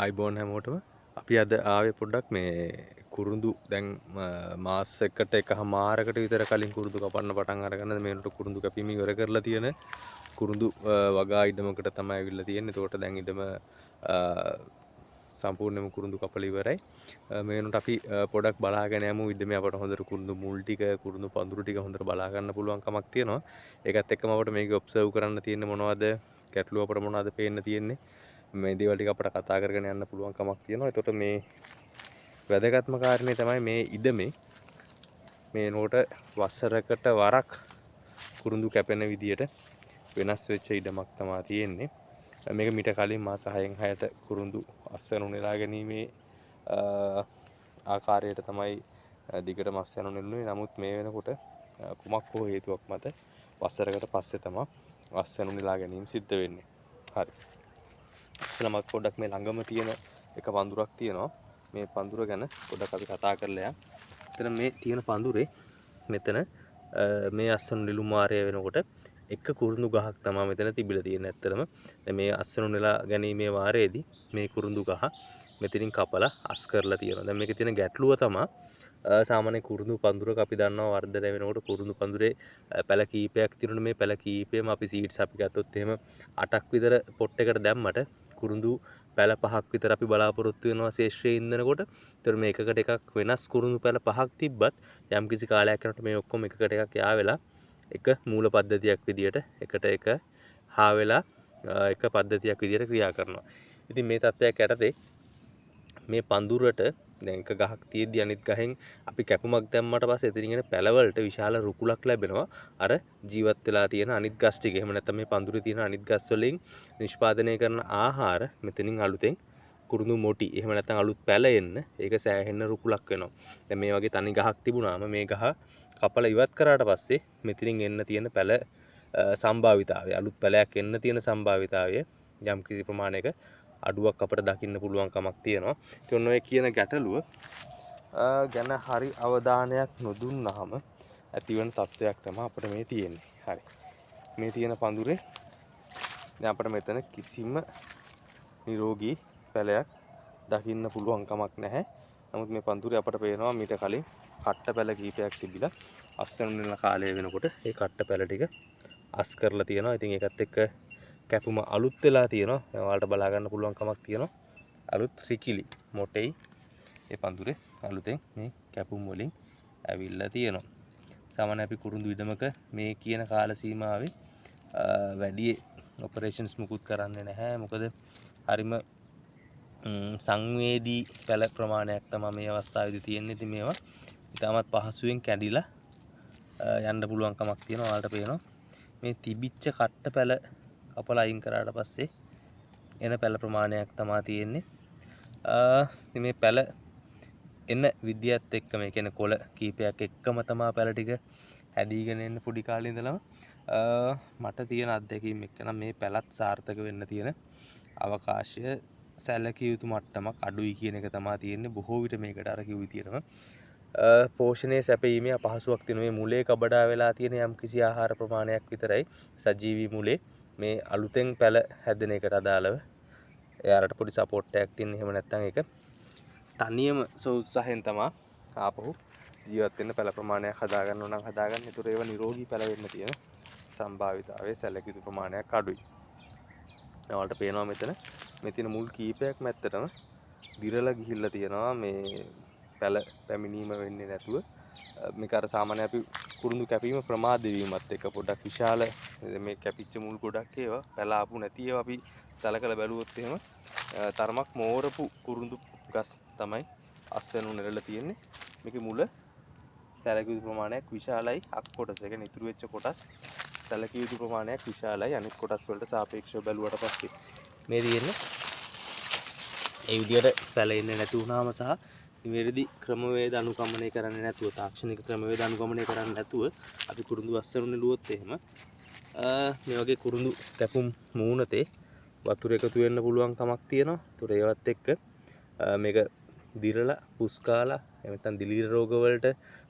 ආයුබෝවන් හැමෝටම. අපි අද ආවේ පොඩ්ඩක් මේ කුරුඳු දැන් මාසෙකට එකහමාරකට විතර කලින් කුරුඳු කපන්න පටන් අරගෙන මේ වෙනකොට කුරුඳු කැපීම ඉවර කරලා තියෙන කුරුඳු වගා ඉඩමකට තමයි ඇවිල්ලා තියෙන්නේ. එතකොට දැන් ඉඩම සම්පූර්ණයෙන්ම කුරුඳු කපලා ඉවරයි. මේ වෙනකොට අපි පොඩක් බලාගෙන යමු ඉඩමේ අපට හොඳට කුරුඳු මුල් ටික, කුරුඳු පඳුරු ටික හොඳට බලා ගන්න පුළුවන් කමක් තියෙනවා. ඒකත් එක්කම අපට මේක ඔබ්සර්ව් කරන්න තියෙන්නේ මොනවද? ගැටලුව අපට මොනවද පේන්න තියෙන්නේ? මේ දේවල් ටික අපට කතා කරගෙන යන්න පුළුවන් කමක් තියෙනවා. එතකොට මේ වැදගත්ම කාරණේ තමයි මේ ඉඩමේ මේ නෝට වසරකට වරක් කුරුඳු කැපෙන විදියට වෙනස් වෙච්ච ඉඩමක් තමා තියෙන්නේ. මේක මීට කලින් මාස 6න් 6ට කුරුඳු අස්වැනු නෙලා ගැනීමේ ආකාරයට තමයි දිගටම අස්වැනු නෙළුනේ. නමුත් මේ වෙනකොට කුමක් හෝ හේතුවක් මත වසරකට පස්සේ තමා අස්වැනු නෙලා ගැනීම සිද්ධ වෙන්නේ. හරි. ඉස්සෙල්ලාම පොඩ්ඩක් මේ ළඟම තියෙන එක පඳුරක් තියෙනවා. මේ පඳුර ගැන පොඩ්ඩක් අපි කතා කරලා යමු. එතන මේ තියෙන පඳුරේ මෙතන මේ අස්වැනු නෙළුම් වාරය වෙනකොට එක කුරුඳු ගහක් තමා මෙතන තිබිලා තියෙන්නේ ඇත්තටම. දැන් මේ අස්වැනු නෙලා ගැනීමේ වාරයේදී මේ කුරුඳු ගහ මෙතනින් කපලා අස් කරලා තියෙනවා. දැන් මේකේ තියෙන ගැටලුව තමා සාමාන්‍ය කුරුඳු පඳුරක අපි දන්නවා වර්ධනය වෙනකොට කුරුඳු පඳුරේ පැල කීපයක් තියෙනකොට මේ පැල කීපයම අපි සීඩ්ස් අපි ගත්තොත් එහෙම 8ක් විතර පොට් එකට දැම්මට කුරුඳු පැල 5ක් විතර අපි බලාපොරොත්තු වෙනවා ශේෂ්ත්‍රයේ ඉන්දනකොට. ඒතර මේ එකකට එකක් වෙනස් කුරුඳු පැල 5ක් තිබ්බත් යම් කිසි කාලයක් යනකොට මේ ඔක්කොම එකකට එකක් යා වෙලා එක මූල පද්ධතියක් විදියට එකට එක හා වෙලා එක පද්ධතියක් විදියට ක්‍රියා කරනවා. ඉතින් මේ තත්ත්වයක් යටතේ මේ පඳුරට දැන් එක ගහක් තියෙද්දි අනිත් ගහෙන් අපි කැපුමක් දැම්මට පස්සේ එතනින් එන පැලවලට විශාල රුකුලක් ලැබෙනවා. අර ජීවත් වෙලා තියෙන අනිත් ගස් ටික. එහෙම නැත්නම් මේ පඳුරේ තියෙන අනිත් ගස් වලින් නිෂ්පාදනය කරන ආහාර මෙතනින් අලුතෙන් කුරුඳු මොටි එහෙම නැත්නම් අලුත් පැල එන්න ඒක සෑහෙන්න රුකුලක් වෙනවා. දැන් මේ වගේ තනි ගහක් තිබුණාම මේ ගහ කපලා ඉවත් කරාට පස්සේ මෙතනින් එන්න තියෙන පැල සම්භාවිතාවය, අලුත් පැලයක් එන්න තියෙන සම්භාවිතාවය යම් කිසි ප්‍රමාණයක අඩුවක් අපට දකින්න පුළුවන් කමක් තියෙනවා. ඉතින් ඔන්න ඔය කියන ගැටලුව ගැන හරි අවධානයක් නොදුන්නාම ඇතිවන තත්ත්වයක් තමයි අපිට මේ තියෙන්නේ. හරි. මේ තියෙන පඳුරේ දැන් අපිට මෙතන කිසිම නිරෝගී පැලයක් දකින්න පුළුවන් කමක් නැහැ. නමුත් මේ පඳුරේ අපට පේනවා මීට කලින් කට්ට පැල කීපයක් තිබිලා අස්වැනු නෙලන කාලය වෙනකොට ඒ කට්ට පැල ටික අස් කරලා තියෙනවා. ඉතින් ඒකත් එක්ක කැපුම අලුත් වෙලා තියෙනවා. දැන් ඔයාලට බලා ගන්න පුළුවන් කමක් තියෙනවා. අලුත් රිකිලි මොටෙයි ඒ පඳුරේ අලුතෙන් මේ කැපුම් වලින් ඇවිල්ලා තියෙනවා. සාමාන්‍ය අපි කුරුඳු ඉඩමක මේ කියන කාල සීමාවේ වැඩි ඔපරේෂන්ස් මුකුත් කරන්නේ නැහැ. මොකද හරිම සංවේදී පැල ප්‍රමාණයක් තමයි මේ අවස්ථාවේදී තියෙන්නේ. ඉතින් මේවා ඉතාමත් පහසුවෙන් කැඩිලා යන්න පුළුවන් කමක් තියෙනවා. ඔයාලට පේනවා මේ තිබිච්ච කට්ට පැල කපලා අයින් කරාට පස්සේ එන පැල ප්‍රමාණයක් තමා තියෙන්නේ. මේ පැල එන විදියත් එක්ක මේ කියන්නේ කොළ කීපයක් එක්කම තමා පැල ටික හැදීගෙන එන්න පොඩි කාලේ ඉඳලම මට තියෙන අත්දැකීම් එක්ක නම් මේ පැලත් සාර්ථක වෙන්න තියෙන අවකාශය සැලකිය යුතු මට්ටමක් අඩුයි කියන එක තමා තියෙන්නේ. බොහෝ විට මේකට අර කිව් විදියටම පෝෂණය සැපයීමේ අපහසුයක් තියෙනවා. මේ මුලේ කබඩා වෙලා තියෙන යම් කිසි ආහාර ප්‍රමාණයක් විතරයි සජීවී මුලේ මේ අලුතෙන් පැල හැදෙන එකට අදාළව එයාලට පොඩි සපෝට් එකක් තියෙන. එහෙම නැත්නම් ඒක තනියම සෝත්සාහයෙන් තමා ආපහු ජීවත් වෙන්න පැල ප්‍රමාණයක් හදාගන්න ඕන නම් හදාගන්න. ඒතර ඒවා නිරෝගී පැල වෙන්න තියෙන සම්භාවිතාවය සැලකිය යුතු ප්‍රමාණයක් අඩුයි. දැන් ඔයාලට පේනවා මෙතන මේ තියෙන මුල් කීපයක්ම ඇත්තටම දිරලා ගිහිල්ලා තියෙනවා මේ පැල පැමිණීම වෙන්නේ නැතුව. මේක අර සාමාන්‍ය අපි කුරුඳු කැපීම ප්‍රමාද වීමත් එක්ක පොඩ්ඩක් විශාල මේ කැපිච්ච මුල් ගොඩක් ඒවා පැල ආපු නැති ඒවා අපි සලකලා බැලුවොත් එහෙම තරමක් මෝරපු කුරුඳු ගස් තමයි අස්වැනු නෙරලා තියෙන්නේ. මේකේ මුල සැලකිය යුතු ප්‍රමාණයක් විශාලයි අක් කොටස. ඒ කියන්නේ ඉතුරු වෙච්ච කොටස් සැලකිය යුතු ප්‍රමාණයක් විශාලයි අනිත් කොටස් වලට සාපේක්ෂව බැලුවට පස්සේ. මේ තියෙන්නේ ඒ විදියට පැල එන්නේ නැති වුණාම සහ නිවැරදි ක්‍රමවේද අනුගමනය කරන්නේ නැතුව, තාක්ෂණික ක්‍රමවේද අනුගමනය කරන්නේ නැතුව අපි කුරුඳු අස්වැනු නෙළුවොත් එහෙම මේ වගේ කුරුඳු කැපුම් මූණතේ වතුර එකතු වෙන්න පුළුවන් කමක් තියෙනවා. ඒතොර ඒවත් එක්ක මේක දිරලා පුස් කාලා එහෙම නැත්නම් දිලීර රෝග වලට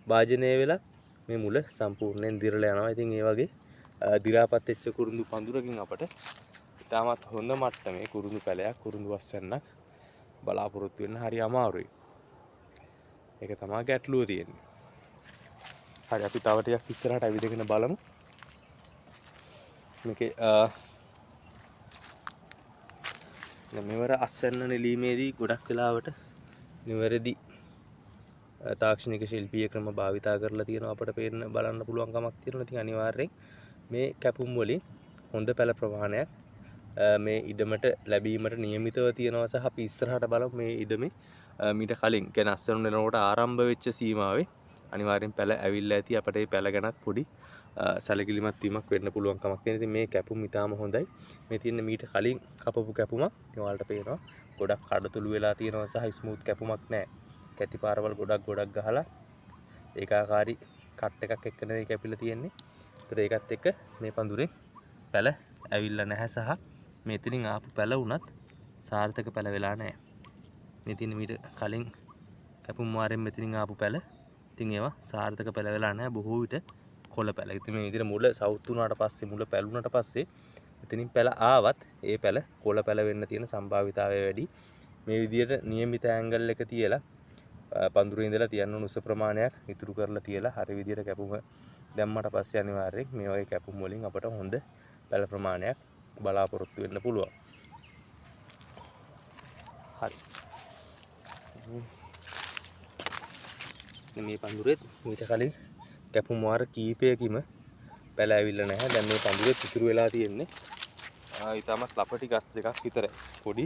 භාජනය වෙලා මේ මුල සම්පූර්ණයෙන් දිරලා යනවා. ඉතින් ඒ වගේ දිරාපත් වෙච්ච කුරුඳු පඳුරකින් අපට ඉතාමත් හොඳ මට්ටමේ කුරුඳු පැලයක්, කුරුඳු අස්වැන්නක් බලාපොරොත්තු වෙන්න හරි අමාරුයි. ඒක තමයි ගැටලුව තියෙන්නේ. හරි, අපි තව ටිකක් ඉස්සරහට ඇවිදගෙන බලමු. මේකේ දැන් මෙවර අස්වැන්න නෙලීමේදී ගොඩක් වෙලාවට නිවැරදි තාක්ෂණික ශිල්පීය ක්‍රම භාවිතා කරලා තියෙනවා අපට පේන්න බලන්න පුළුවන් කමක් තියෙනවා. ඉතින් අනිවාර්යෙන් මේ කැපුම් වලින් හොඳ පැල ප්‍රමාණයක් මේ ඉඩමට ලැබීමට නියමිතව තියෙනවා සහ අපි ඉස්සරහට බලමු මේ ඉඩමේ මීට කලින් කියන්නේ අස්වැන්න නෙලනකොට ආරම්භ වෙච්ච සීමාවේ අනිවාර්යෙන් පැල ඇවිල්ලා ඇති. අපට මේ පැල ගැනත් පොඩි සැලකිලිමත් වීමක් වෙන්න පුළුවන් කමක් තියෙනවා. ඉතින් මේ කැපුම් ඉතාම හොඳයි. මේ තියෙන මීට කලින් කපපු කැපුමක්. ඉතින් ඔයාලට පේනවා ගොඩක් කඩතුළු වෙලා තියෙනවා සහ ස්මූත් කැපුමක් නෑ. කැටි පාරවල් ගොඩක් ගොඩක් ගහලා ඒකාකාරී කට් එකක් එක්ක නෙවෙයි කැපිලා තියෙන්නේ. ඒතර ඒකත් එක්ක මේ පඳුරේ පැල ඇවිල්ලා නැහැ සහ මෙතනින් ආපු පැල වුණත් සාර්ථක පැල වෙලා නැහැ. මේ තියෙන මීට කලින් කැපුම් වාරෙන් මෙතනින් ආපු පැල. ඉතින් ඒවා සාර්ථක පැල වෙලා නැහැ. බොහෝ විට කොළ පැල. ඉතින් මේ විදිහට මුල සවුත් වුණාට පස්සේ මුල පැලුණාට පස්සේ එතනින් පැල ආවත් ඒ පැල කොළ පැල වෙන්න තියෙන සම්භාවිතාවය වැඩි. මේ විදිහට නියමිත ඇන්ගල් එක තියලා පඳුරේ ඉඳලා තියන්න ඕන උස ප්‍රමාණයක් ඉතුරු කරලා තියලා හරි විදිහට කැපුම දැම්මට පස්සේ අනිවාර්යෙන් මේ වගේ කැපුම් වලින් අපට හොඳ පැල ප්‍රමාණයක් බලාපොරොත්තු වෙන්න පුළුවන්. හරි. මේ පඳුරෙත් මීට කලින් කැපුම් වාර කීපයකින්ම පැල ඇවිල්ලා නැහැ. දැන් මේ පඳුරෙත් ඉතුරු වෙලා තියෙන්නේ ඉතාමත් ලපටි ගස් දෙකක් විතරයි. පොඩි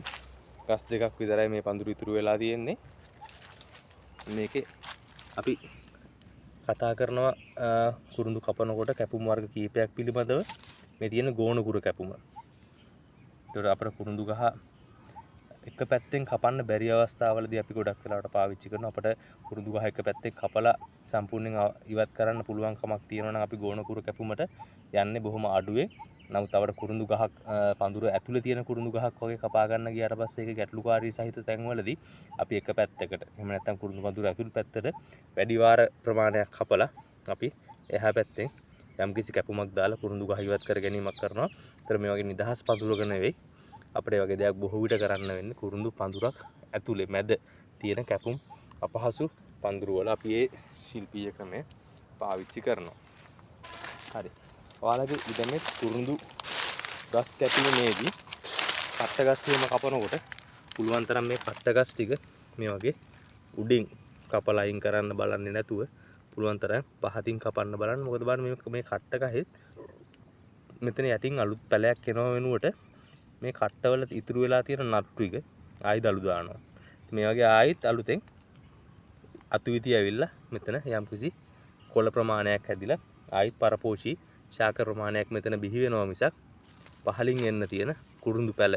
ගස් දෙකක් විතරයි මේ පඳුර ඉතුරු වෙලා තියෙන්නේ. මේකේ අපි කතා කරනවා කුරුඳු කපනකොට කැපුම් වර්ග කීපයක් පිළිබඳව. මේ තියෙන ගෝණකුර කැපුම. ඒතකොට අපේ කුරුඳු ගහ එක පැත්තෙන් කපන්න බැරි අවස්ථාවලදී අපි ගොඩක් වෙලාවට පාවිච්චි කරනවා. අපට කුරුඳු ගහ එක පැත්තෙන් කපලා සම්පූර්ණයෙන් ඉවත් කරන්න පුළුවන් කමක් තියෙනවා නම් අපි ගෝණකුර කැපුමට යන්නේ බොහොම අඩුවෙන්. නමුත් අපට කුරුඳු ගහක් පඳුර ඇතුලේ තියෙන කුරුඳු ගහක් වගේ කපා ගන්න ගියාට පස්සේ ඒක ගැටලුකාරී සහිත තැන්වලදී අපි එක පැත්තකට එහෙම නැත්නම් කුරුඳු පඳුර ඇතුල් පැත්තට වැඩි වාර ප්‍රමාණයක් කපලා අපි එහා පැත්තෙන් යම්කිසි කැපුමක් දාලා කුරුඳු ගහ ඉවත් කර ගැනීමක් කරනවා. ඒතර මේ වගේ නිදහස් පඳුරක නෙවෙයි අපිට ඒ වගේ දෙයක් බොහෝ විට කරන්න වෙන්නේ. කුරුඳු පඳුරක් ඇතුලේ මැද තියෙන කැපුම් අපහසු පඳුරු වල අපි ඒ ශිල්පීය ක්‍රමය පාවිච්චි කරනවා. හරි. ඔයාලගේ ඉඩමේ කුරුඳු ගස් කැපීමේදී කට්ට ගස් එහෙම කපනකොට පුළුවන් තරම් මේ කට්ට ගස් ටික මේ වගේ උඩින් කපලා අයින් කරන්න බලන්නේ නැතුව පුළුවන් තරම් පහතින් කපන්න බලන්න. මොකද බලන්න මේ කට්ට ගහෙත් මෙතන යටින් අලුත් පැලයක් එනවා වෙනුවට මේ කට්ටවල ඉතුරු වෙලා තියෙන නටු ටික ආයි දළු දානවා. මේ වගේ ආයිත් අලුතෙන් අතු විති ඇවිල්ලා මෙතන යම්කිසි කොළ ප්‍රමාණයක් හැදිලා ආයිත් පරපෝෂී ශාක ප්‍රමාණයක් මෙතන බිහි වෙනවා මිසක් පහලින් එන්න තියෙන කුරුඳු පැල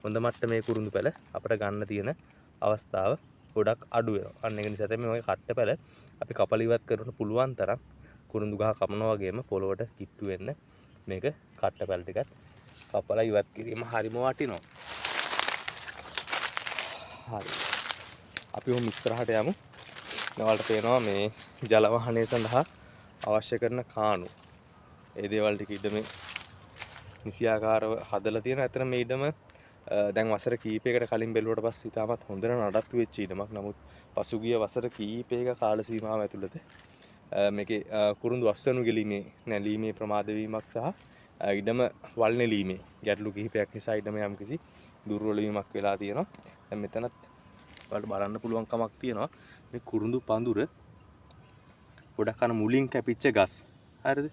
හොඳ මට්ටමේ කුරුඳු පැල අපිට ගන්න තියෙන අවස්ථාව ගොඩක් අඩු වෙනවා. අන්න ඒක නිසා තමයි මේ වගේ කට්ට පැල අපි කපලා ඉවත් කරන්න පුළුවන් තරම් කුරුඳු ගහ කපනවා වගේම පොළොවට කිට්ටු වෙන්න මේක කට්ට පැල ටිකත් කපලා ඉවත් කිරීම හරිම වටිනවා. හරි. අපි ඔහොම ඉස්සරහට යමු. ඔයාලට පේනවා මේ ජල වහනය සඳහා අවශ්‍ය කරන කාණු. ඒ දේවල් ටික ඉඩමේ නිසියාකාරව හදලා තියෙනවා. ඇත්තටම මේ ඉඩම දැන් වසර කීපයකට කලින් බැලුවට පස්සේ ඉතාමත් හොඳට නඩත්තු වෙච්ච ඉඩමක්. නමුත් පසුගිය වසර කීපයක කාල සීමාව ඇතුළත මේකේ කුරුඳු අස්වැනු ගෙලීමේ නැලීමේ ප්‍රමාද වීමක් සහ ඉඩම වල් නෙලීමේ ගැටලු කිහිපයක් නිසා ඉඩම යම්කිසි දුර්වල වීමක් වෙලා තියෙනවා. දැන් මෙතනත් ඔයාලට බලන්න පුළුවන් කමක් තියෙනවා. මේ කුරුඳු පඳුර ගොඩක් අර මුලින් කැපිච්ච ගස්. හරිද?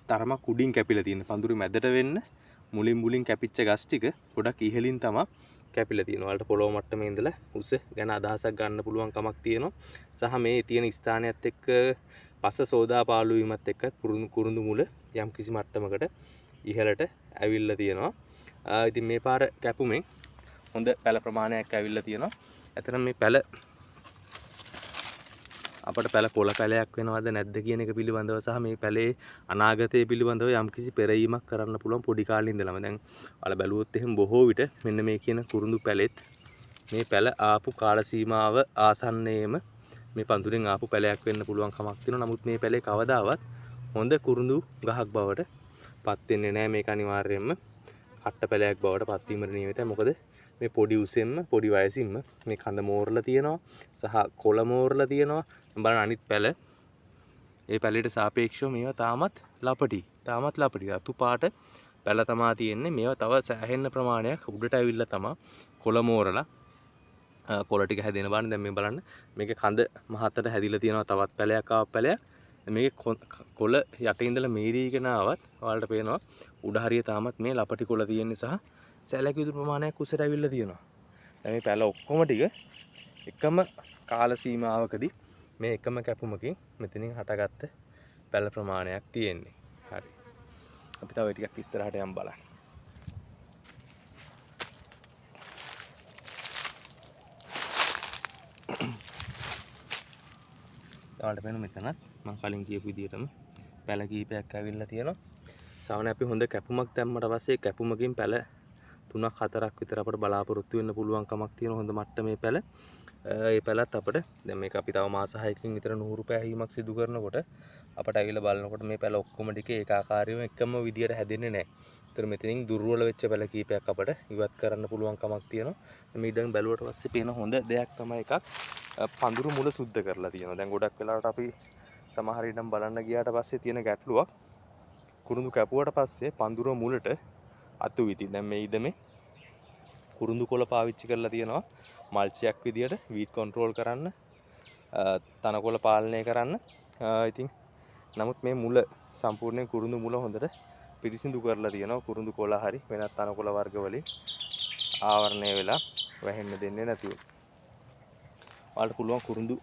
තරමක් උඩින් කැපිලා තියෙන පඳුරු මැදට වෙන්න මුලින් කැපිච්ච ගස් ටික ගොඩක් ඉහළින් තමා කැපිලා තියෙනවා. ඔයාලට පොළොව මට්ටමේ ඉඳලා උස ගැන අදහසක් ගන්න පුළුවන් කමක් තියෙනවා. සහ මේ තියෙන ස්ථානයත් එක්ක පස සෝදා පාළු වීමත් එක්ක කුරුඳු මුල යම් කිසි මට්ටමකට ඉහළට ඇවිල්ලා තියෙනවා. ඉතින් මේ පාර කැපුමෙන් හොඳ පැල ප්‍රමාණයක් ඇවිල්ලා තියෙනවා. ඇත්තටම මේ පැල අපට පැල කොළ පැලයක් වෙනවද නැද්ද කියන එක පිළිබඳව සහ මේ පැලේ අනාගතය පිළිබඳව යම්කිසි පෙරයීමක් කරන්න පුළුවන් පොඩි කාලේ ඉඳලම. දැන් ඔයාලා බැලුවොත් එහෙම බොහෝ විට මෙන්න මේ කියන කුරුඳු පැලෙත් මේ පැල ආපු කාල සීමාව ආසන්නයේම මේ පඳුරෙන් ආපු පැලයක් වෙන්න පුළුවන් කමක් තියෙනවා. නමුත් මේ පැලේ කවදාවත් හොඳ කුරුඳු ගහක් බවට පත් වෙන්නේ නැහැ. මේක අනිවාර්යයෙන්ම කට්ට පැලයක් බවට පත් වීමට නියමිතයි. මොකද මේ පොඩි උසෙන්ම පොඩි වයසින්ම මේ කඳ මෝරලා තියෙනවා සහ කොළ මෝරලා තියෙනවා. බලන්න අනිත් පැල, ඒ පැලයට සාපේක්ෂව මේවා තාමත් ලපටි, තාමත් ලපටි රතු පාට පැල තමා තියෙන්නේ. මේවා තව සෑහෙන ප්‍රමාණයක් උඩට ඇවිල්ලා තමා කොළ මෝරලා, කොළ ටික හැදෙන බලන්න. දැන් මේ බලන්න මේකේ කඳ මහතට හැදිලා තියෙනවා තවත් පැලයක් ආව පැලයක්. මේකේ කොළ යට ඉඳලා මේරීගෙන ආවත් ඔයාලට පේනවා උඩ හරිය තාමත් මේ ලපටි කොළ තියෙන නිසා සැලකිය යුතු ප්‍රමාණයක් උසට ඇවිල්ලා තියෙනවා. දැන් මේ පැල ඔක්කොම ටික එකම කාල සීමාවකදී මේ එකම කැපුමකින් මෙතනින් හටගත්ත පැල ප්‍රමාණයක් තියෙන්නේ. හරි. අපි තව ටිකක් ඉස්සරහට යමු බලන්න. ඔයාලට පේන මෙතනත් මං කලින් කියපු විදිහටම පැල කීපයක් ඇවිල්ලා තියෙනවා. සාමාන්‍යයෙන් අපි හොඳ කැපුමක් දැම්මට පස්සේ කැපුමකින් පැල තුනක් හතරක් විතර අපට බලාපොරොත්තු වෙන්න පුළුවන් කමක් තියෙන හොඳ මට්ටමේ පැල. ඒ පැලත් අපට දැන් මේක අපි තව මාස 6කින් විතර නුහුරු පෑහීමක් සිදු කරනකොට අපට ඇවිල්ලා බලනකොට මේ පැල ඔක්කොම ටික ඒකාකාරීව එකම විදියට හැදෙන්නේ නැහැ. ඒතර මෙතනින් දුර්වල වෙච්ච පැල කීපයක් අපට ඉවත් කරන්න පුළුවන් කමක් තියෙනවා. මේ ඉඩම් බැලුවට පස්සේ පේන හොඳ දෙයක් තමයි එකක්, පඳුරු මුල සුද්ධ කරලා තියෙනවා. දැන් ගොඩක් වෙලාවට අපි සමහර ඉඩම් බලන්න ගියාට පස්සේ තියෙන ගැටලුවක් කුරුඳු කැපුවට පස්සේ පඳුර මුලට අතු විදි. දැන් මේ ඉඩමේ කුරුඳු කොළ පාවිච්චි කරලා තියෙනවා මල්චියක් විදියට වීඩ් කන්ට්‍රෝල් කරන්න, තනකොළ පාලනය කරන්න. ඉතින් නමුත් මේ මුල සම්පූර්ණයෙන් කුරුඳු මුල හොඳට පිරිසිදු කරලා තියෙනවා. කුරුඳු කොළ හරි වෙනත් තනකොළ වර්ග වලින් ආවරණය වෙලා වැහෙන්න දෙන්නේ නැතුව. ඔයාලට පුළුවන් කුරුඳු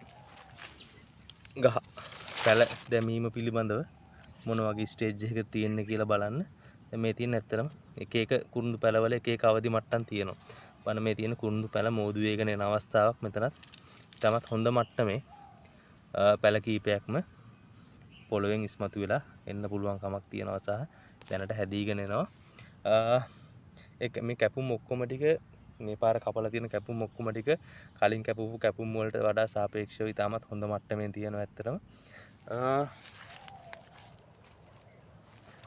ගහ පැල දැමීම පිළිබඳව මොන වගේ ස්ටේජ් එකක තියෙන්නේ කියලා බලන්න. දැන් මේ තියෙන ඇත්තටම එක එක කුරුඳු පැලවල එක එක අවදි මට්ටම් තියෙනවා. බලන්න මේ තියෙන කුරුඳු පැල මෝදු වේගන එන අවස්ථාවක් මෙතනත් ඉතාමත් හොඳ මට්ටමේ, පැල කීපයක්ම පොළවෙන් ඉස්මතු වෙලා එන්න පුළුවන් කමක් තියෙනවා සහ දැනට හැදීගෙන එනවා. ඒක මේ කැපුම් ඔක්කොම ටික මේ පාර කපලා තියෙන කැපුම් ඔක්කොම ටික කලින් කැපපු කැපුම් වලට වඩා සාපේක්ෂව ඉතාමත් හොඳ මට්ටමින් තියෙනවා ඇත්තටම.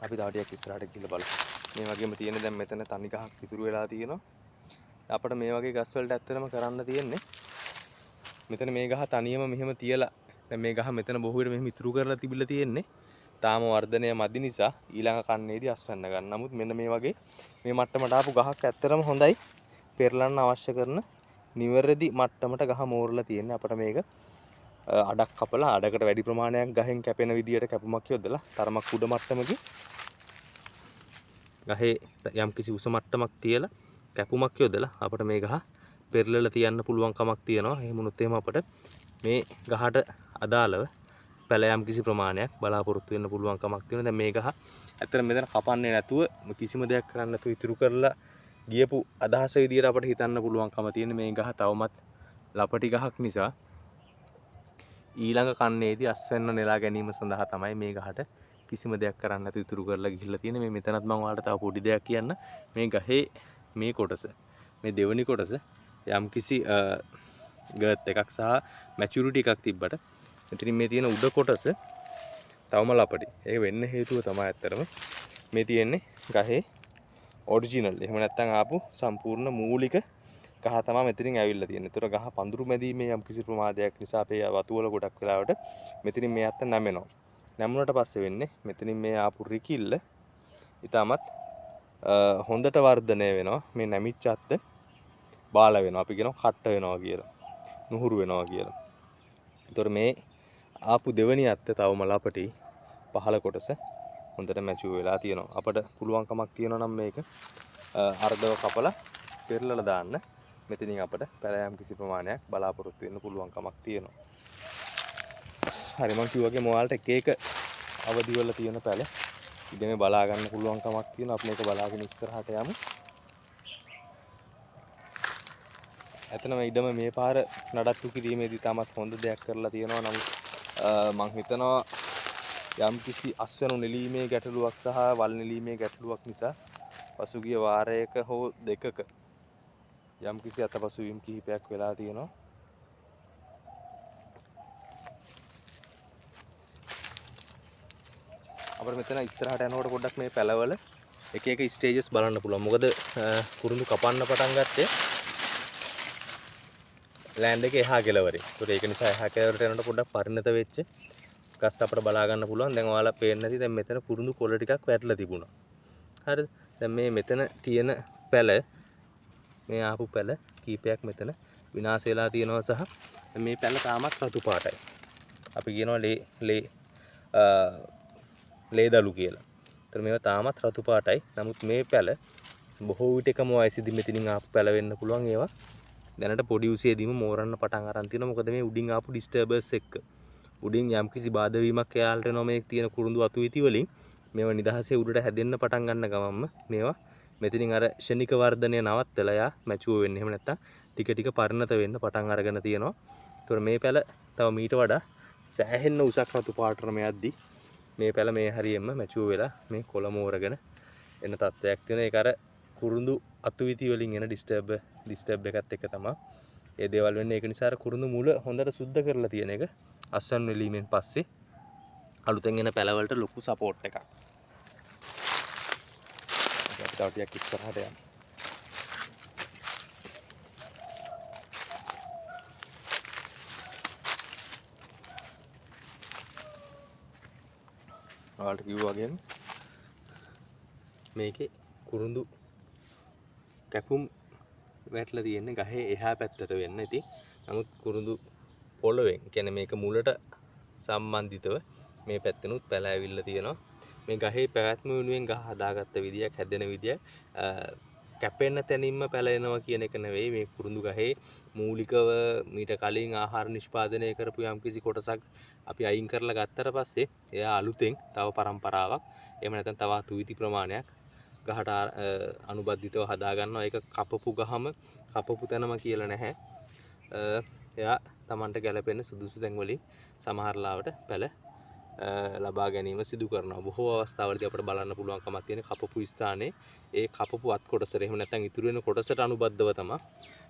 අපි තව ටිකක් ඉස්සරහට ගිහලා බලමු. මේ වගේම තියෙන දැන් මෙතන තනි ගහක් ඉතුරු වෙලා තියෙනවා. අපිට මේ වගේ ගස් වලට ඇත්තටම කරන්න තියෙන්නේ මෙතන මේ ගහ තනියම මෙහෙම තියලා දැන් මේ ගහ මෙතන බොහෝ විට මෙහෙම ඉතුරු කරලා තිබිලා තියෙන්නේ. තාම වර්ධනය මදි නිසා ඊළඟ කන්නේදී අස්වැන්න ගන්න. නමුත් මෙන්න මේ වගේ මේ මට්ටමට ආපු ගහක් ඇත්තටම හොඳයි. පෙරලන්න අවශ්‍ය කරන නිවැරදි මට්ටමට ගහ මෝරලා තියෙන්නේ. අපිට මේක, අඩක් කපලා අඩකට වැඩි ප්‍රමාණයක් ගහෙන් කැපෙන විදියට කැපුමක් යොදලා තරමක් උඩ මට්ටමකින් ගහේ යම්කිසි උස මට්ටමක් තියලා කැපුමක් යොදලා අපිට මේ ගහ පෙරලලා තියන්න පුළුවන් කමක් තියෙනවා. එහෙම වුණොත් එහෙම අපිට මේ ගහට අදාළව පැල යම්කිසි ප්‍රමාණයක් බලාපොරොත්තු වෙන්න පුළුවන් කමක් තියෙනවා. දැන් මේ ගහ ඇත්තටම මෙතන කපන්නේ නැතුව කිසිම දෙයක් කරන්න නැතුව ඉතුරු කරලා ගියපු අදහස විදියට අපිට හිතන්න පුළුවන්කම තියෙන මේ ගහ තවමත් ලපටි ගහක් නිසා ඊළඟ කන්නේදී අස්වැන්න නෙලා ගැනීම සඳහා තමයි මේ ගහට කිසිම දෙයක් කරන්න නැතුව ඉතුරු කරලා ගිහිල්ලා තියෙන්නේ. මේ මෙතනත් මම ඔයාලට තව පොඩි දෙයක් කියන්න. මේ ගහේ මේ කොටස, මේ දෙවෙනි කොටස යම්කිසි, ගර්ත් එකක් සහ මැචුරිටි එකක් තිබ්බට මෙතනින් මේ තියෙන උඩ කොටස තවම ලපටි. ඒක වෙන්න හේතුව තමයි ඇත්තටම මේ තියෙන්නේ ගහේ ඔරිජිනල්. එහෙම නැත්නම් ආපු සම්පූර්ණ මූලික ගහ තමයි මෙතනින් ඇවිල්ලා තියෙන්නේ. ඒතර ගහ පඳුරු මැදීමේ යම්කිසි ප්‍රමාදයක් නිසා අපේ වතු වල ගොඩක් වෙලාවට මෙතනින් මේ අත්ත නැමෙනවා. නැමුණට පස්සේ වෙන්නේ මෙතනින් මේ ආපු රිකිල්ල ඉතාමත්, හොඳට වර්ධනය වෙනවා. මේ නැමිච්ච අත්ත බාල වෙනවා. අපි කියනවා කට්ට වෙනවා කියලා. නුහුරු වෙනවා කියලා. ඒතර මේ ආපු දෙවෙනි අත්ත තවම ලපටි පහළ කොටස හොඳට මැචුවර් වෙලා තියෙනවා. අපට පුළුවන්කමක් තියෙනවා නම් මේක, අර්ධව කපලා පෙරලලා දාන්න. මෙතනින් අපට පැල යම් කිසි ප්‍රමාණයක් බලාපොරොත්තු වෙන්න පුළුවන්කමක් තියෙනවා. හරි, මං කිව්වා වගේ ඔයාලට එක එක අවදිවල තියෙන පැල ඉතින් මේ බලා ගන්න පුළුවන්කමක් තියෙනවා. අපි මේක බලාගෙන ඉස්සරහට යමු. ඇත්තටම ඉඩම මේ පාර නඩත්තු කිරීමේදී තාමත් හොඳ දෙයක් කරලා තියෙනවා. නමුත්, මං හිතනවා යම්කිසි අස්වැනු නෙලීමේ ගැටලුවක් සහ වල් නෙලීමේ ගැටලුවක් නිසා පසුගිය වාරයක හෝ දෙකක යම්කිසි අතපසුවීම් කිහිපයක් වෙලා තියෙනවා. අපිට මෙතන ඉස්සරහට යනකොට පොඩ්ඩක් මේ පැලවල එක එක ස්ටේජස් බලන්න පුළුවන්. මොකද, කුරුඳු කපන්න පටන් ගත්තේ ලෑන්ඩ් එකේ එහා කෙළවරේ. ඒතකොට ඒක නිසා එහා කෙළවරට යනකොට පොඩ්ඩක් පරිණත වෙච්ච ගස් අපිට බලා ගන්න පුළුවන්. දැන් ඔයාලා පේන්නේ නැති දැන් මෙතන කුරුඳු කොළ ටිකක් වැටලා තිබුණා. හරිද? දැන් මේ මෙතන තියෙන පැල, මේ ආපු පැල කීපයක් මෙතන විනාශ වෙලා තියෙනවා සහ මේ පැල තාමත් රතු පාටයි. අපි කියනවා ලේ දලු කියලා. ඒතර මේවා තාමත් රතු පාටයි. නමුත් මේ පැල බොහෝ විට එකම වයසේදී මෙතනින් ආපු පැල වෙන්න පුළුවන්. ඒවා දැනට පොඩි උසේදීම මෝරන්න පටන් අරන් තියෙනවා. මොකද මේ උඩින් ආපු ඩිස්ටර්බර්ස් එක්ක උඩින් යම්කිසි බාධා වීමක් එයාලට එනවා. මේ තියෙන කුරුඳු අතු ඉති වලින් මේවා නිදහසේ උඩට හැදෙන්න පටන් ගන්න ගමන්ම මේවා මෙතනින් අර ක්ෂණික වර්ධනය නවත්තලා යා මැචුවර් වෙන්න, එහෙම නැත්නම් ටික ටික පරිණත වෙන්න පටන් අරගෙන තියෙනවා. ඒතොර මේ පැල තව මීට වඩා සෑහෙන්න උසක් රතු පාටටම යද්දි මේ පැල මේ හරියෙන්ම මැචුවර් වෙලා මේ කොළ මෝරගෙන එන තත්ත්වයක් තියෙනවා. ඒක අර කුරුඳු අතු ඉති වලින් එන ඩිස්ටර්බ් එකත් එක්ක තමයි ඒ දේවල් වෙන්නේ. ඒක නිසා අර කුරුඳු මුල හොඳට සුද්ධ කරලා තියෙන එක අස්වැන්න වෙලීමෙන් පස්සේ අලුතෙන් එන පැලවලට ලොකු සපෝට් එකක්. අපි තව ටිකක් ඉස්සරහට යමු. ඔයාලට කිව්වා වගේම මේකේ කුරුඳු කැපුම් වැටලා තියෙන්නේ ගහේ එහා පැත්තට වෙන්න. ඉතින් නමුත් කුරුඳු පොළවෙන්, කියන්නේ මේක මුලට සම්බන්ධිතව මේ පැත්තෙනුත් පැල ඇවිල්ලා තියෙනවා. මේ ගහේ පැවැත්ම වෙනුවෙන් ගහ හදාගත්ත විදියක්, හැදෙන විදියක්, කැපෙන තැනින්ම පැලෙනවා කියන එක නෙවෙයි. මේ කුරුඳු ගහේ මූලිකව මීට කලින් ආහාර නිෂ්පාදනය කරපු යම්කිසි කොටසක් අපි අයින් කරලා ගත්තට පස්සේ එයා අලුතෙන් තව පරම්පරාවක්, එහෙම නැත්නම් තව අතුයිති ප්‍රමාණයක් ගහට අනුබද්ධිතව හදා ගන්නවා. ඒක කපපු ගහම කපපු තැනම කියලා නැහැ. එයා Tamanට ගැලපෙන සුදුසු තැන් වලින් සමහර ලාවට පැල ලබා ගැනීම සිදු කරනවා. බොහෝ අවස්ථාවලදී අපිට බලන්න පුළුවන්කමක් තියෙන කපපු ස්ථානයේ ඒ කපපු අත් කොටසට, එහෙම නැත්නම් ඉතුරු වෙන කොටසට අනුබද්ධව තමයි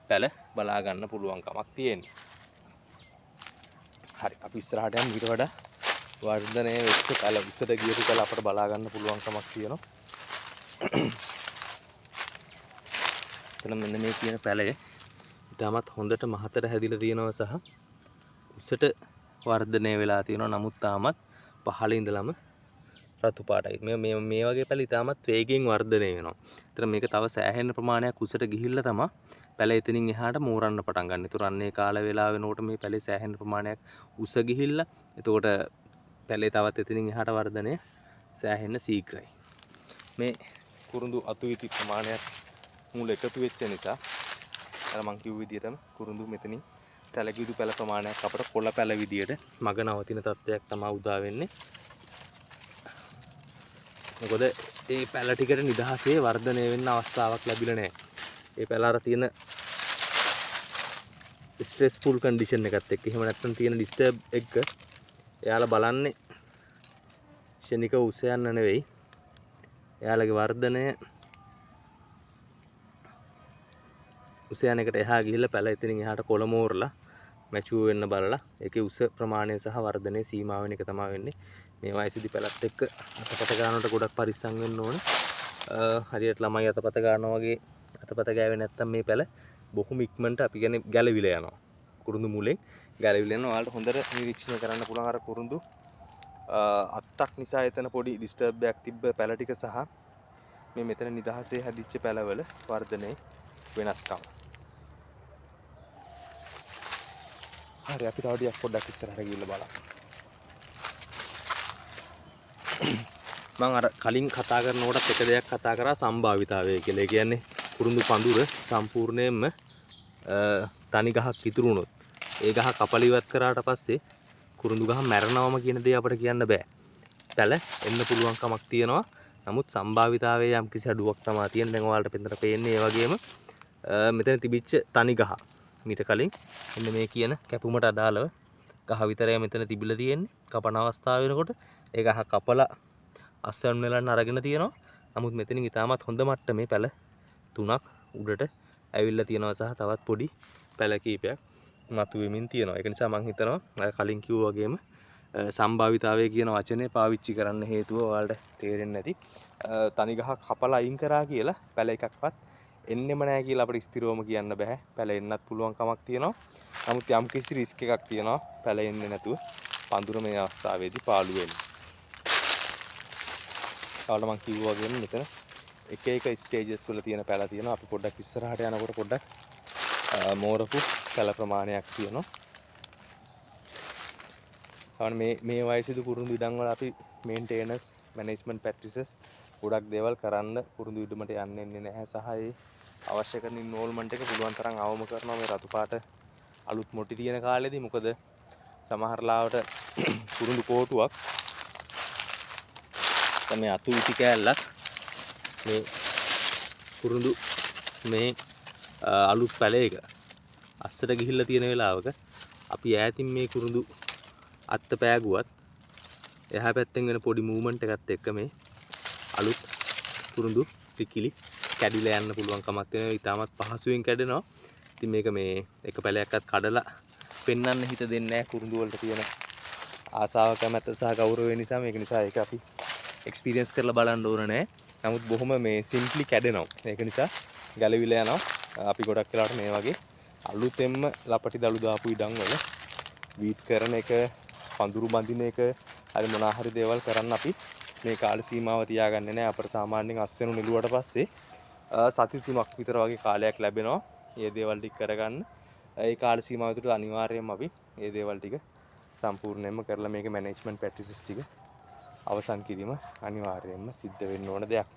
පැල බලා ගන්න පුළුවන්කමක් තියෙන්නේ. හරි, අපි ඉස්සරහට යමු. ඊට වඩා වර්ධනය වෙච්ච පැල, උසට ගියපු පැල අපිට බලා ගන්න පුළුවන්කමක් තියෙනවා. එතන මෙන්න මේ කියන පැලය ඉතාමත් හොඳට මහතට හැදිලා තියෙනවා සහ උසට වර්ධනය වෙලා තියෙනවා. නමුත් තාමත් පහළ ඉඳලම රතු පාටයි. මේ වගේ පැල ඉතාමත් වේගයෙන් වර්ධනය වෙනවා. ඒතර මේක තව සෑහෙන ප්‍රමාණයක් උසට ගිහිල්ලා තමා පැල එතනින් එහාට මෝරන්න පටන් ගන්න. ඒතර අන්න ඒ කාල වේලාව වෙනකොට මේ පැලේ සෑහෙන ප්‍රමාණයක් උස ගිහිල්ලා, එතකොට පැලේ තවත් එතනින් එහාට වර්ධනය සෑහෙන්න ශීඝ්‍රයි. මේ කුරුඳු අතු ඉති ප්‍රමාණයක් මුල එකතු වෙච්ච නිසා අර මං කිව්ව විදියටම කුරුඳු මෙතනින් සැලකිය යුතු පැල ප්‍රමාණයක් අපට කොළ පැල විදියට මග නවතින තත්ත්වයක් තමා උදා වෙන්නේ. මොකද ඒ පැල ටිකට නිදහසේ වර්ධනය වෙන්න අවස්ථාවක් ලැබිලා නැහැ. ඒ පැල අර තියෙන ස්ට්‍රෙස්ෆුල් කන්ඩිෂන් එකත් එක්ක, එහෙම නැත්නම් තියෙන ඩිස්ටර්බ් එක්ක එයාලා බලන්නේ ක්ෂණිකව උස යන්න නෙවෙයි, එයාලගේ වර්ධනය උස යන එකට එහා ගිහිල්ලා පැල එතනින් එහාට කොළ මෝරලා මැචුවර් වෙන්න බලලා ඒකේ උස ප්‍රමාණය සහ වර්ධනයේ සීමා වෙන එක තමයි වෙන්නේ. මේ වයසේදී පැලත් එක්ක අතපත ගන්නකොට ගොඩක් පරිස්සම් වෙන්න ඕනේ. හරියට ළමයි අතපත ගන්නවා වගේ අතපත ගෑවේ නැත්තම් මේ පැල බොහොම ඉක්මනට අපි කියන්නේ ගැලවිලා යනවා. කුරුඳු මුලෙන් ගැලවිලා යනවා. ඔයාලට හොඳට නිරීක්ෂණය කරන්න පුළුවන් අර කුරුඳු අත්තක් නිසා එතන පොඩි ඩිස්ටර්බ් එකක් තිබ්බ පැල ටික සහ මේ මෙතන නිදහසේ හැදිච්ච පැලවල වර්ධනයේ වෙනස්කම. හරි, අපි තව ටිකක් පොඩ්ඩක් ඉස්සරහට ගිහිල්ලා බලමු. මං අර කලින් කතා කරනකොටත් එක දෙයක් කතා කරා සම්භාවිතාවය කියලා. ඒ කියන්නේ කුරුඳු පඳුර සම්පූර්ණයෙන්ම තනි ගහක් ඉතුරු වුණොත් ඒ ගහ කපලා ඉවත් කරාට පස්සේ කුරුඳු ගහ මැරෙනවම කියන දේ අපිට කියන්න බෑ. පැල එන්න පුළුවන් කමක් තියෙනවා. නමුත් සම්භාවිතාවයේ යම් කිසි අඩුවක් තමා තියෙන්නේ. දැන් ඔයාලට පෙන්නට පේන්නේ ඒ වගේම මෙතන තිබිච්ච තනි ගහ මීට කලින් මෙන්න මේ කියන කැපුමට අදාළව ගහ විතරයි මෙතන තිබිලා තියෙන්නේ. කපන අවස්ථාව වෙනකොට ඒ ගහ කපලා අස්වැන්න වෙලන්න අරගෙන තියෙනවා. නමුත් මෙතනින් ඉතාමත් හොඳ මට්ටමේ පැල තුනක් උඩට ඇවිල්ලා තියෙනවා සහ තවත් පොඩි පැල කීපයක් මතුවෙමින් තියෙනවා. ඒක නිසා මං හිතනවා අර කලින් කිව්වා වගේම සම්භාවිතාවය කියන වචනේ පාවිච්චි කරන්න හේතුව ඔයාලට තේරෙන්නේ නැති. තනි ගහක් කපලා අයින් කරා කියලා පැල එකක්වත් එන්නෙම නෑ කියලා අපිට ස්ථිරවම කියන්න බෑ. පැල එන්නත් පුළුවන් කමක් තියෙනවා. නමුත් යම් කිසි රිස්ක් එකක් තියෙනවා පැල එන්නේ නැතුව පඳුර මේ අවස්ථාවේදී පාළු වෙන්න. ඔයාලට මං කිව්වා වගේම මෙතන එක එක ස්ටේජස් වල තියෙන පැල තියෙනවා. අපි පොඩ්ඩක් ඉස්සරහට යනකොට පොඩ්ඩක් මෝරපු පැල ප්‍රමාණයක් තියෙනවා. සාමාන්‍ය මේ මේ වයසේදී කුරුඳු ඉඩම් වල අපි මේන්ටේනන්ස්, මැනේජ්මන්ට් ප්‍රැක්ටිසස් ගොඩක් දේවල් කරන්න කුරුඳු ඉඩමට යන්න එන්නේ නැහැ සහ ඒ අවශ්‍ය කරන ඉන්වෝල්ව්මන්ට් එක පුළුවන් තරම් අවම කරනවා මේ රතු පාට අලුත් මොටි තියෙන කාලෙදී. මොකද සමහර ලාවට කුරුඳු කෝටුවක් දැන් මේ අතු ඉටි කෑල්ලක් මේ කුරුඳු මේ අලුත් පැලයක අස්සට ගිහිල්ලා තියෙන වෙලාවක අපි ඈතින් මේ කුරුඳු අත්ත පෑගුවත් එහා පැත්තෙන් වෙන පොඩි මූව්මන්ට් එකත් එක්ක මේ අලුත් කුරුඳු ටිකිලි කැඩිලා යන්න පුළුවන් කමක් තියෙනවා. ඉතාමත් පහසුවෙන් කැඩෙනවා. ඉතින් මේක මේ එක පැලයක්වත් කඩලා පෙන්වන්න හිත දෙන්නේ නැහැ කුරුඳු වලට තියෙන ආසාව, කැමැත්ත සහ ගෞරවය නිසා. මේක නිසා ඒක අපි එක්ස්පීරියන්ස් කරලා බලන්න ඕන නෑ. නමුත් බොහොම මේ සිම්ප්ලි කැඩෙනවා. ඒක නිසා ගැලවිලා යනවා. අපි ගොඩක් වෙලාවට මේ වගේ අලුතෙන්ම ලපටි දළු දාපු ඉඩම් වල වීඩ් කරන එක, පඳුරු බඳින එක, හරි මොනවා හරි දේවල් කරන්න අපි මේ කාල සීමාව තියාගන්නේ නෑ. අපට සාමාන්‍යයෙන් අස්වැනු නෙළුවට පස්සේ සති 3ක් විතර වගේ කාලයක් ලැබෙනවා මේ දේවල් ටික කරගන්න. ඒ කාල සීමාව තුළ අනිවාර්යයෙන්ම අපි මේ දේවල් ටික සම්පූර්ණයෙන්ම කරලා මේක මැනේජ්මන්ට් ප්‍රැක්ටිසස් ටික අවසන් කිරීම අනිවාර්යයෙන්ම සිද්ධ වෙන්න ඕන දෙයක්.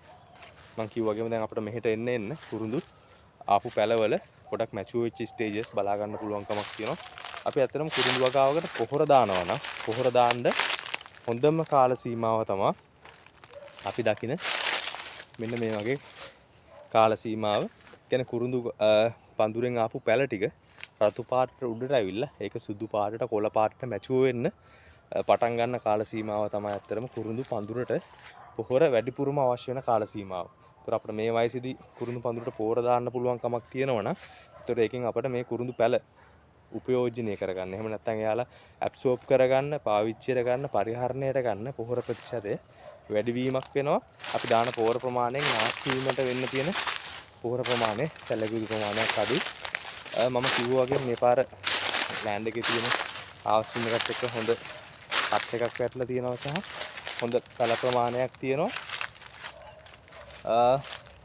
මං කිව්වා වගේම දැන් අපිට මෙහෙට එන්න එන්න කුරුඳු ආපු පැලවල ගොඩක් මැචුවර් වෙච්ච ස්ටේජස් බලා ගන්න පුළුවන්කමක් තියෙනවා. අපි ඇත්තටම කුරුඳු වගාවකට පොහොර දානවා නම් පොහොර දාන්න හොඳම කාල සීමාව තමා අපි දකින මෙන්න මේ වගේ කාල සීමාව. කියන්නේ කුරුඳු පඳුරෙන් ආපු පැල ටික රතු පාටට උඩට ඇවිල්ලා ඒක සුදු පාටට කොළ පාටට මැචුවර් වෙන්න පටන් ගන්න කාල සීමාව තමයි ඇත්තටම කුරුඳු පඳුරට පොහොර වැඩිපුරම අවශ්‍ය වෙන කාල සීමාව. ඒතර අපිට මේ වයසේදී කුරුඳු පඳුරට පොහොර දාන්න පුළුවන් කමක් තියෙනවා නම් ඒතර ඒකෙන් අපිට මේ කුරුඳු පැල උපයෝජනය කරගන්න. එහෙම නැත්නම් එයාලා ඇබ්සෝබ් කරගන්න, පාවිච්චියට ගන්න, පරිහරණයට ගන්න පොහොර ප්‍රතිශතය වැඩිවීමක් වෙනවා. අපි දාන පොහොර ප්‍රමාණයෙන් නාස්ති වීමට වෙන්න තියෙන පොහොර ප්‍රමාණය සැලකිය යුතු ප්‍රමාණයක් අඩුයි. මම කිව්වා වගේ මේ පාර ලෑන්ඩ් එකේ තියෙන හාවස්ටින් එකත් එක්ක හොඳ කට් එකක් වැටලා තියෙනවා සහ හොඳ පැල ප්‍රමාණයක් තියෙනවා.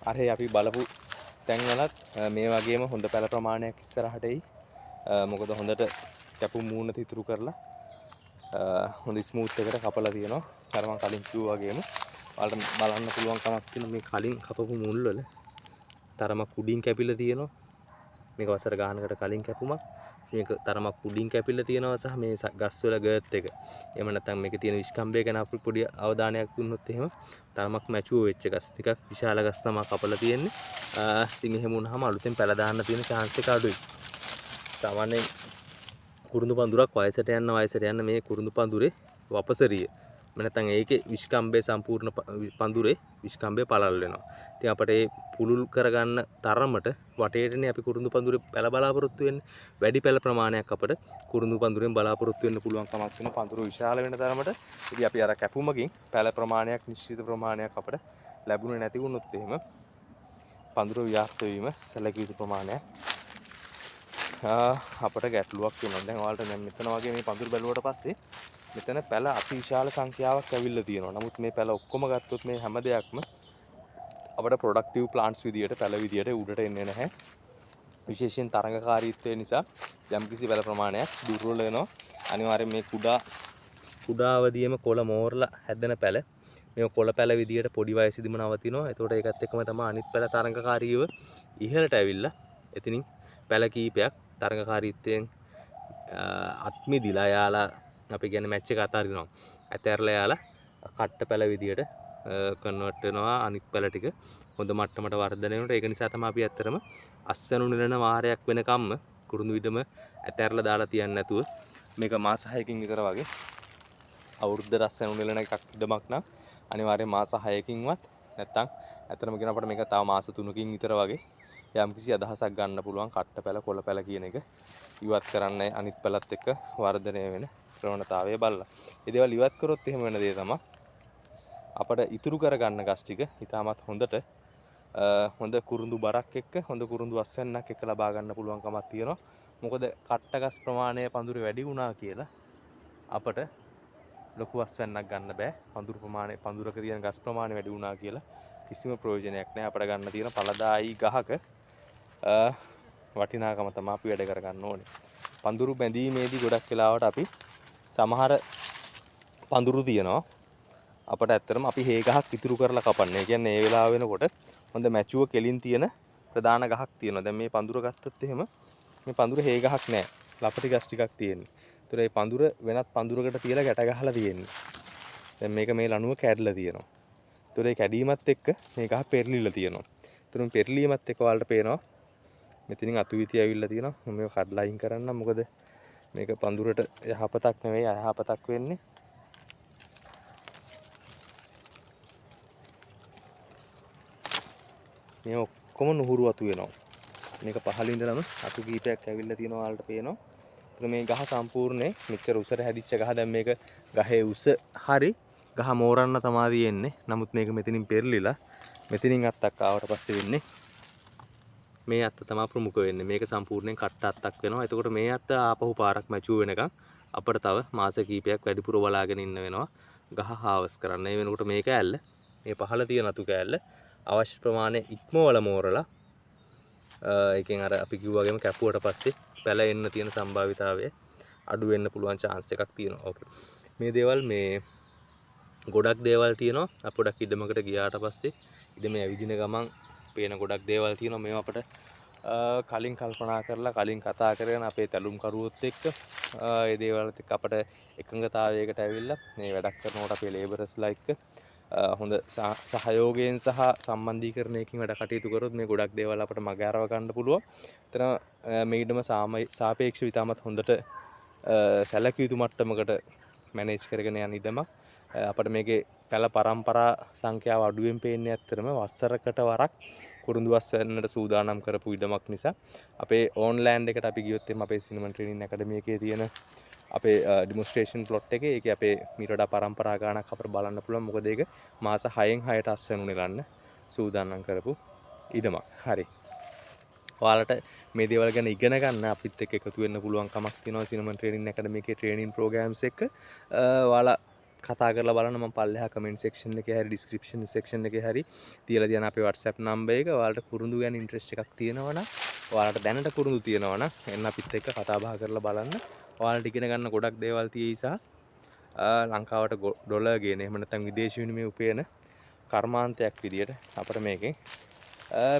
අර අපි බලපු තැන්වලත් මේ වගේම හොඳ පැල ප්‍රමාණයක් ඉස්සරහට එයි. මොකද හොඳට කැපුම් මූණ ඉතුරු කරලා හොඳ ස්මූත් එකට කපලා තියෙනවා. අර මං කලින් කිව්වා වගේම ඔයාලට බලන්න පුළුවන් කමක් තියෙනවා මේ කලින් කපපු මුල් වල තරමක් උඩින් කැපිලා තියෙනවා. මේක වසර ගානකට කලින් කැපුමක්. මේක තරමක් උඩින් කැපිලා තියෙනවා සහ මේ ගස් වල ගර්ත් එක. එහෙම නැත්නම් මේකේ තියෙන විෂ්කම්භය ගැන අපි පොඩි අවධානයක් දුන්නොත් එහෙම තරමක් මැචුවර් වෙච්ච ගස්. ටිකක් විශාල ගස් තමයි කපලා තියෙන්නේ. ඉතින් එහෙම වුණාම අලුතෙන් පැල දාන්න තියෙන චාන්ස් එක අඩුයි. සාමාන්‍යයෙන් කුරුඳු පඳුරක් වයසට යන්න වයසට යන්න මේ කුරුඳු පඳුරේ වපසරිය, එහෙම නැත්නම් ඒකේ විෂ්කම්භය සම්පූර්ණ පඳුරේ විෂ්කම්භය පළල් වෙනවා. ඉතින් අපට ඒ පුළුල් කරගන්න තරමට වටේටනේ අපි කුරුඳු පඳුරේ පැල බලාපොරොත්තු වෙන්නේ. වැඩි පැල ප්‍රමාණයක් අපට කුරුඳු පඳුරෙන් බලාපොරොත්තු වෙන්න පුළුවන් කමක් වෙනවා පඳුර විශාල වෙන තරමට. ඉතින් අපි අර කැපුමකින් පැල ප්‍රමාණයක් නිශ්චිත ප්‍රමාණයක් අපට ලැබුණේ නැති වුණොත් එහෙම පඳුර ව්‍යාප්ත වීම සැලකිය යුතු ප්‍රමාණයක් අපට ගැටලුවක් වෙනවා. දැන් ඔයාලට දැන් මෙතන වගේ මේ පඳුර බැලුවට පස්සේ මෙතන පැල අතිවිශාල සංඛ්‍යාවක් ඇවිල්ලා තියෙනවා. නමුත් මේ පැල ඔක්කොම ගත්තොත් මේ හැම දෙයක්ම අපට ප්‍රොඩක්ටිව් ප්ලාන්ට්ස් විදියට පැල විදියට උඩට එන්නේ නැහැ. විශේෂයෙන් තරඟකාරීත්වය නිසා යම්කිසි පැල ප්‍රමාණයක් දුර්වල වෙනවා. අනිවාර්යෙන් මේ කුඩා කුඩා අවදියේම කොළ මෝරලා හැදෙන පැල මේ කොළ පැල විදියට පොඩි වයසේදීම නවතිනවා. එතකොට ඒකත් එක්කම තමයි අනිත් පැල තරඟකාරීව ඉහළට ඇවිල්ලා එතනින් පැල කීපයක් තරඟකාරීත්වයෙන් අත්මිදිලා යාලා අපි කියන්නේ මැච් එක අතාරිනවා. අතෑරලා යාලා කට්ට පැල විදියට කන්වර්ට් වෙනවා. අනිත් පැල ටික හොඳ මට්ටමට වර්ධනය වෙනකොට ඒක නිසා තමයි අපි ඇත්තටම අස්වැනු නෙලන වාරයක් වෙනකම්ම කුරුඳු ඉඩම ඇතැරලා දාලා තියන්නේ නැතුව මේක මාස 6කින් විතර වගේ අවුරුද්දට අස්වැනු නෙලන එකක් ඉඩමක් නම් අනිවාර්යෙන් මාස 6කින්වත් නැත්තම් ඇත්තටම කියනවා අපිට මේක තව මාස 3කින් විතර වගේ යම්කිසි අදහසක් ගන්න පුළුවන් කට්ට පැල කොළ පැල කියන එක ඉවත් කරන්න අනිත් පැලත් එක්ක වර්ධනය වෙන ප්‍රවණතාවය බලලා. ඒ දේවල් ඉවත් කරොත් එහෙම වෙන දේ තමයි අපට ඉතුරු කරගන්න ගස් ටික ඉතාමත් හොඳට හොඳ කුරුඳු බරක් එක්ක හොඳ කුරුඳු අස්වැන්නක් එක්ක ලබා ගන්න පුළුවන්කමක් තියෙනවා. මොකද කට්ටගස් ප්‍රමාණය පඳුරේ වැඩි වුණා කියලා අපට ලොකු අස්වැන්නක් ගන්න බෑ. පඳුරු ප්‍රමාණය, පඳුරක තියෙන ගස් ප්‍රමාණය වැඩි වුණා කියලා කිසිම ප්‍රයෝජනයක් නෑ. අපට ගන්න තියෙන ඵලදායී ගහක වටිනාකම තමයි අපි වැඩ කරගන්න ඕනේ. පඳුරු බැඳීමේදී ගොඩක් වෙලාවට අපි සමහර පඳුරු තියෙනවා අපට ඇත්තටම අපි හේ ගහක් ඉතුරු කරලා කපන්නේ. ඒ කියන්නේ ඒ වෙලාව වෙනකොට හොඳ මැචුව කෙලින් තියෙන ප්‍රධාන ගහක් තියෙනවා. දැන් මේ පඳුර ගත්තොත් එහෙම මේ පඳුර හේ ගහක් නෑ. ලපටි ගස් ටිකක් තියෙන්නේ. ඒතර මේ පඳුර වෙනත් පඳුරකට තියලා ගැට ගහලා තියෙන්නේ. දැන් මේක මේ ලණුව කැඩලා තියෙනවා. ඒතර ඒ කැඩීමත් එක්ක මේ ගහ පෙරලිලා තියෙනවා. ඒතර මේ පෙරලීමත් එක්ක ඔයාලට පේනවා මෙතනින් අතු විති ඇවිල්ලා තියෙනවා. මම මේක කඩලා අයින් කරන්නම්. මොකද මේක පඳුරට යහපතක් නෙවෙයි අයහපතක් වෙන්නේ. මේ ඔක්කොම නුහුරු අතු වෙනවා. මේක පහළ ඉඳලම අතු කීපයක් ඇවිල්ලා තියෙනවා ඔයාලට පේනවා. ඒතර මේ ගහ සම්පූර්ණයෙන් මෙච්චර උසට හැදිච්ච ගහ දැන් මේක ගහේ උස හරි ගහ මෝරන්න තමා තියෙන්නේ. නමුත් මේක මෙතනින් පෙරලිලා මෙතනින් අත්තක් ආවට පස්සේ වෙන්නේ මේ අත්ත තමා ප්‍රමුඛ වෙන්නේ. මේක සම්පූර්ණයෙන් කට්ට අත්තක් වෙනවා. එතකොට මේ අත්ත ආපහු පාරක් මැචුව වෙනකන් අපට තව මාස කීපයක් වැඩිපුර බලාගෙන ඉන්න වෙනවා ගහ හාවස් කරන්න. ඒ වෙනකොට මේ කෑල්ල, මේ පහළ තියෙන අතු කෑල්ල අවශ්‍ය ප්‍රමාණය ඉක්මවල මෝරලා, ඒකෙන් අර අපි කිව්වා වගේම කැපුවට පස්සේ පැල එන්න තියෙන සම්භාවිතාවය අඩු වෙන්න පුළුවන් chance එකක් තියෙනවා. ඕකේ. මේ දේවල් මේ ගොඩක් දේවල් තියෙනවා. අප පොඩක් ඉඩමකට ගියාට පස්සේ ඉඩමේ ඇවිදින ගමන් පේන ගොඩක් දේවල් තියෙනවා. මේවා අපට කලින් කල්පනා කරලා කලින් කතා කරගෙන අපේ තැලුම් කරුවොත් එක්ක, ඒ දේවල්ත් එක්ක අපට එකඟතාවයකට ඇවිල්ලා මේ වැඩක් කරනකොට අපේ ලේබරස්ලා එක්ක, හොඳ සහයෝගයෙන් සහ සම්බන්ධීකරණයකින් වැඩ කටයුතු කරොත් මේ ගොඩක් දේවල් අපට මග අරව ගන්න පුළුවන්. එතන, මේ ඉඩම සාපේක්ෂව ඉතාමත් හොඳට, සැලකිය යුතු මට්ටමකට මැනේජ් කරගෙන යන ඉඩමක්. අපට මේකේ පැල පරම්පරා සංඛ්‍යාව අඩුවෙන් පේන්නේ ඇත්තටම වසරකට වරක් කුරුඳු වස් වෙන්නට සූදානම් කරපු ඉඩමක් නිසා. අපේ ඕන් ලෑන්ඩ් එකට අපි ගියොත් එimhe අපේ සිනමන් ට්‍රේනින් ඇකඩමි එකේ තියෙන අපේ, ඩෙමොන්ස්ට්‍රේෂන් ප්ලොට් එකේ ඒකේ අපේ මීට වඩා පරම්පරා ගාණක් අපිට බලන්න පුළුවන්. මොකද ඒක මාස හයෙන් හයට අස්වැනු නෙලන්න සූදානම් කරපු ඉඩමක්. හරි. ඔයාලට මේ දේවල් ගැන ඉගෙන ගන්න අපිත් එක්ක එකතු වෙන්න පුළුවන් කමක් තියෙනවා සිනමන් ට්‍රේනින් ඇකඩමි එකේ ට්‍රේනින් ප්‍රෝග්‍රෑම්ස් එක්ක. ඔයාලා කතා කරලා බලන්න. මම පල්ලෙහා කමෙන්ට් සෙක්ෂන් එකේ හරි ඩිස්ක්‍රිප්ෂන් සෙක්ෂන් එකේ හරි තියලා තියන අපේ WhatsApp number එක. ඔයාලට කුරුඳු ගැන ඉන්ට්‍රෙස්ට් එකක් තියෙනවා නම්, ඔයාලට දැනට කුරුඳු තියෙනවා නම් එන්න අපිත් එක්ක කතා බහ කරලා බලන්න. ඔයාලට ඉගෙන ගන්න ගොඩක් දේවල් තියෙයි සහ, ලංකාවට ඩොලර් ගේන, එහෙම නැත්නම් විදේශ විනිමය උපයන කර්මාන්තයක් විදියට අපිට මේකෙන්,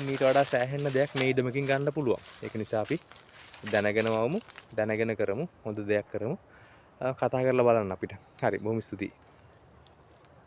මීට වඩා සෑහෙන දෙයක් මේ ඉඩමකින් ගන්න පුළුවන්. ඒක නිසා අපි දැනගෙන වමු, දැනගෙන කරමු, හොඳ දෙයක් කරමු. කතා කරලා බලන්න අපිට. හරි, බොහොම ස්තුතියි.